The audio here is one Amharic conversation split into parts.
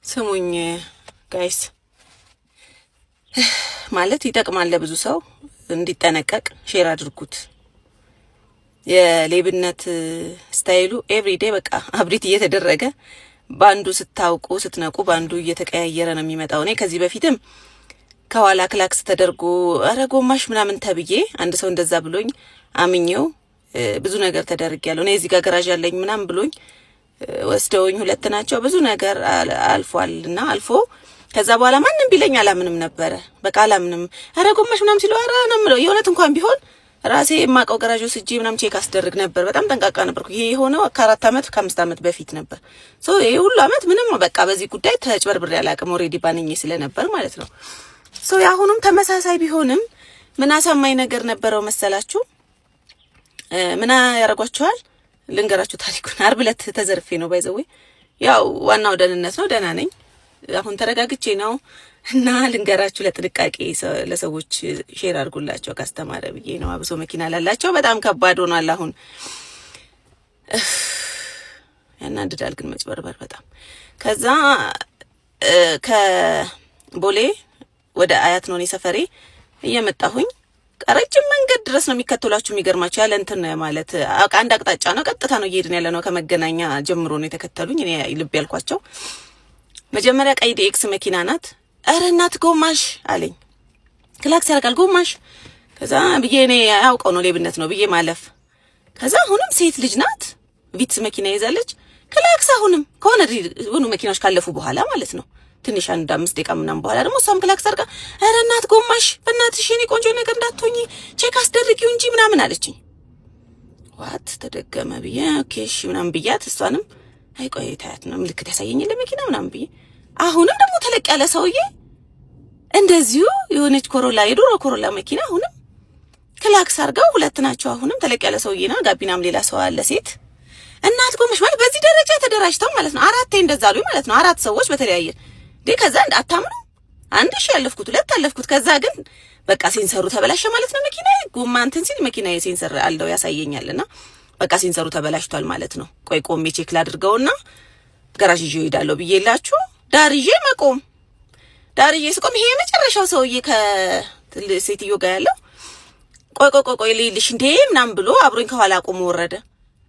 ስሙኝ guys፣ ማለት ይጠቅማል ለብዙ ሰው እንዲጠነቀቅ share አድርጉት። የሌብነት style ኡ everyday በቃ update እየተደረገ፣ በአንዱ ስታውቁ ስትነቁ በአንዱ እየተቀያየረ ነው የሚመጣው። እኔ ከዚህ በፊትም ከኋላ ክላክስ ተደርጎ ኧረ ጎማሽ ምናምን ተብዬ፣ አንድ ሰው እንደዛ ብሎኝ አምኜው ብዙ ነገር ተደርጌያለሁ። እኔ እዚህ ጋር ገራዥ ያለኝ ምናምን ብሎኝ ወስደውኝ ሁለት ናቸው፣ ብዙ ነገር አልፏል እና አልፎ ከዛ በኋላ ማንም ቢለኝ አላምንም ነበረ። በቃ አላምንም። ኧረ ጎማሽ ምናምን ሲለው ኧረ ነው የምለው። የእውነት እንኳን ቢሆን ራሴ የማውቀው ገራዥ ወስጄ ምናምን check አስደርግ ነበር። በጣም ጠንቃቃ ነበርኩ። ይሄ የሆነው ከ4 አመት ከ5 አመት በፊት ነበር። So ይሄ ሁሉ አመት ምንም በቃ በዚህ ጉዳይ ተጭበርብሬ አላውቅም። Already ባንኜ ስለነበር ማለት ነው። So የአሁኑም ተመሳሳይ ቢሆንም ምን አሳማኝ ነገር ነበረው መሰላችሁ? ምን ያደርጓችኋል? ልንገራችሁ ታሪኩን። አርብ ዕለት ተዘርፌ ነው by the way። ያው ዋናው ደህንነት ነው። ደህና ነኝ። አሁን ተረጋግቼ ነው እና ልንገራችሁ፣ ለጥንቃቄ ለሰዎች share አድርጉላቸው ካስተማረ ብዬ ነው። አብሶ መኪና ላላቸው በጣም ከባድ ሆኗል አሁን። ያናድዳል ግን መጭበርበር በጣም። ከዛ ከቦሌ ወደ አያት ነው እኔ ሰፈሬ፣ እየመጣሁኝ ረጅም መንገድ ድረስ ነው የሚከተሏችሁ። የሚገርማችሁ ያለ እንትን ማለት አንድ አቅጣጫ ነው፣ ቀጥታ ነው እየሄድን ያለ ነው። ከመገናኛ ጀምሮ ነው የተከተሉኝ። እኔ ልብ ያልኳቸው መጀመሪያ ቀይ DX መኪና ናት። እረ እናት ጎማሽ አለኝ። ክላክስ ያደርጋል፣ ጎማሽ። ከዛ ብዬ እኔ ያውቀው ነው ሌብነት ነው ብዬ ማለፍ። ከዛ አሁንም ሴት ልጅ ናት፣ ቪትስ መኪና ይዛለች። ክላክስ አሁንም ከሆነ ሆኑ መኪናዎች ካለፉ በኋላ ማለት ነው፣ ትንሽ አንድ 5 ደቂቃ ምናምን በኋላ ደግሞ እሷም ክላክስ አድርጋ ኧረ እናት ጎማሽ፣ በእናትሽ የኔ ቆንጆ ነገር እንዳትሆኚ check አስደርጊው እንጂ ምናምን አለችኝ። What፣ ተደገመ ብዬ okay እሺ ምናምን ብያት፣ እሷንም አይ ቆይ ታያት ነው ምልክት ያሳየኝ ለመኪና ምናምን ብዬ፣ አሁንም ደግሞ ተለቅ ያለ ሰውዬ እንደዚሁ የሆነች ኮሮላ፣ የድሮ ኮሮላ መኪና፣ አሁንም ክላክስ አድርገው ሁለት ናቸው። አሁንም ተለቅ ያለ ሰውዬ ነው፣ ጋቢናም ሌላ ሰው አለ ሴት። እናት ጎማሽ ማለት በዚህ ደረጃ ተደራጅተው ማለት ነው። አራቴ እንደዛ አሉኝ ማለት ነው። አራት ሰዎች በተለያየ እንዴ። ከዛ አታምኑ፣ አንድ ሺ ያለፍኩት፣ ሁለት አለፍኩት። ከዛ ግን በቃ sensor ኡ ተበላሸ ማለት ነው። መኪና ጎማ እንትን ሲል መኪና sensor አለው ያሳየኛልና በቃ sensor ኡ ተበላሽቷል ማለት ነው። ቆይ ቆሜ check ላድርገውና ገራዥ ይዤ እሄዳለሁ ብዬላችሁ ዳር ይዤ መቆም፣ ዳር ይዤ ስቆም ይሄ የመጨረሻው ሰውዬ ከሴትዮ ጋር ያለው ቆይ ቆይ ቆይ ቆይ ልይልሽ እንዴ ምናምን ብሎ አብሮኝ ከኋላ ቆሞ ወረደ።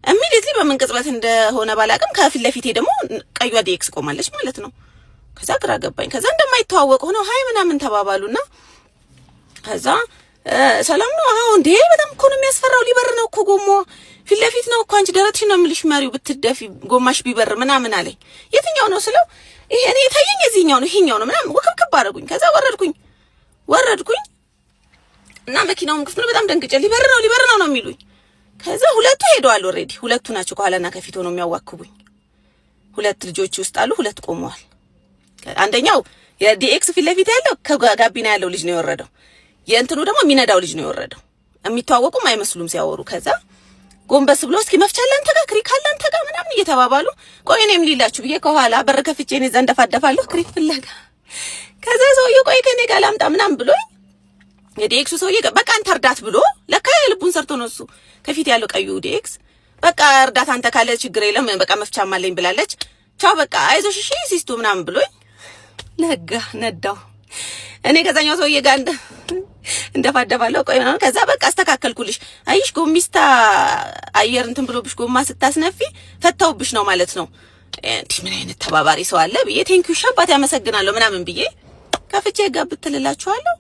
Immediately በምን ቅጽበት እንደሆነ ባላቅም ከፊት ለፊቴ ደግሞ ቀዩዋ DX ቆማለች ማለት ነው። ከዛ ግራ ገባኝ። ከዛ እንደማይተዋወቅ ሆነው hi ምናምን ተባባሉና ከዛ ሰላም ነው? አዎ። እንዴ በጣም እኮ ነው የሚያስፈራው። ሊበር ነው እኮ፣ ጎማ ፊት ለፊት ነው እኮ፣ አንቺ ደረትሽን ነው የምልሽ መሪው ብትደፊ ጎማሽ ቢበር ምናምን አለኝ። የትኛው ነው ስለው ይሄ እኔ የታየኝ የዚህኛው ነው፣ ይሄኛው ነው ምናምን ውክብክብ አደረጉኝ። ከዛ ወረድኩኝ ወረድኩኝ እና መኪናውም ክፍት ነው። በጣም ደንግጬ ሊበር ነው፣ ሊበር ነው ነው የሚሉኝ። ከዛ ሁለቱ ሄደዋል already። ሁለቱ ናቸው ከኋላና ከፊት ሆነው የሚያዋክቡኝ። ሁለት ልጆች ውስጥ አሉ፣ ሁለት ቆመዋል። አንደኛው የ DX ፊት ለፊት ያለው ከጋቢና ያለው ልጅ ነው የወረደው። የእንትኑ ደግሞ የሚነዳው ልጅ ነው የወረደው። የሚተዋወቁም አይመስሉም ሲያወሩ። ከዛ ጎንበስ ብሎ እስኪ መፍቻ አለ አንተ ጋር፣ ክሪክ አለ አንተ ጋር ምናምን እየተባባሉ፣ ቆይ እኔም ሊላችሁ ብዬ ከኋላ በር ከፍቼ እኔ እዛ እንደፋደፋለሁ ክሪክ ፍለጋ። ከዛ ሰውዬው ቆይ ከኔ ጋር ላምጣ ምናምን ብሎኝ የ DX ኡ ሰውዬ በቃ አንተ እርዳት ብሎ፣ ለካ የልቡን ሰርቶ ነው እሱ፣ ከፊት ያለው ቀዩ DX፣ በቃ እርዳታ አንተ ካለ ችግር የለም፣ በቃ መፍቻም አለኝ ብላለች። ቻው በቃ አይዞሽ እሺ ሲስቱ ምናምን ብሎኝ ነጋ ነዳው። እኔ ከዛኛው ሰውዬ ጋር እንደፋደፋለሁ። ቆይ ምናምን ከዛ በቃ አስተካከልኩልሽ። አይሽ ጎሚስታ አየር እንትን ብሎብሽ ጎማ ስታስነፊ ፈተውብሽ ነው ማለት ነው። እንዲህ ምን አይነት ተባባሪ ሰው አለ ብዬ thank you አባቴ አመሰግናለሁ ምናምን ብዬ ከፍቼ ጋብትልላችኋለሁ።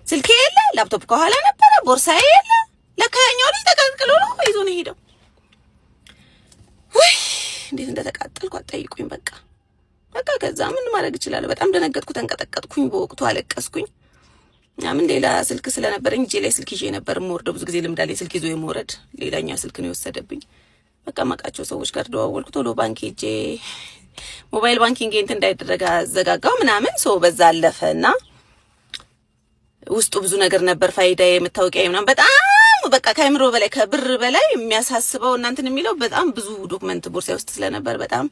ስልኬ የለ፣ ላፕቶፕ ከኋላ ነበረ፣ ቦርሳዬ የለ። ለካ ያኛው ልጅ ተቀቅሎ ነው ይዞ ነው የሄደው። ውይ እንዴት እንደተቃጠልኩ አትጠይቁኝ። በቃ በቃ ከዛ ምን ማድረግ እችላለሁ? በጣም ደነገጥኩ፣ ተንቀጠቀጥኩኝ፣ በወቅቱ አለቀስኩኝ። ምን ሌላ ስልክ ስለነበረኝ እጄ ላይ ስልክ ይዤ ነበር የምወርደው። ብዙ ጊዜ ልምድ አለኝ ስልክ ይዞ የመውረድ። ሌላኛው ስልክ ነው የወሰደብኝ። በቃ ማውቃቸው ሰዎች ጋር ደዋወልኩ። ቶሎ ባንክ ሄጄ mobile banking እንትን እንዳይደረግ አዘጋጋው ምናምን፣ so በዛ አለፈ እና ውስጡ ብዙ ነገር ነበር። ፋይዳ፣ የመታወቂያ ምናምን፣ በጣም በቃ ከአእምሮ በላይ፣ ከብር በላይ የሚያሳስበው እናንተን የሚለው በጣም ብዙ document ቦርሳዬ ውስጥ ስለነበር በጣም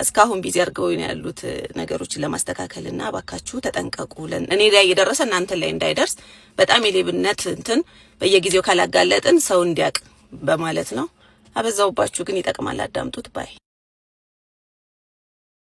እስካሁን busy አድርገው ነው ያሉት ነገሮችን ለማስተካከል። እና እባካችሁ ተጠንቀቁ። እኔ ላይ የደረሰ እናንተ ላይ እንዳይደርስ፣ በጣም የሌብነት እንትን በየጊዜው ካላጋለጥን ሰው እንዲያውቅ በማለት ነው። አበዛውባችሁ፣ ግን ይጠቅማል። አዳምጡት bye።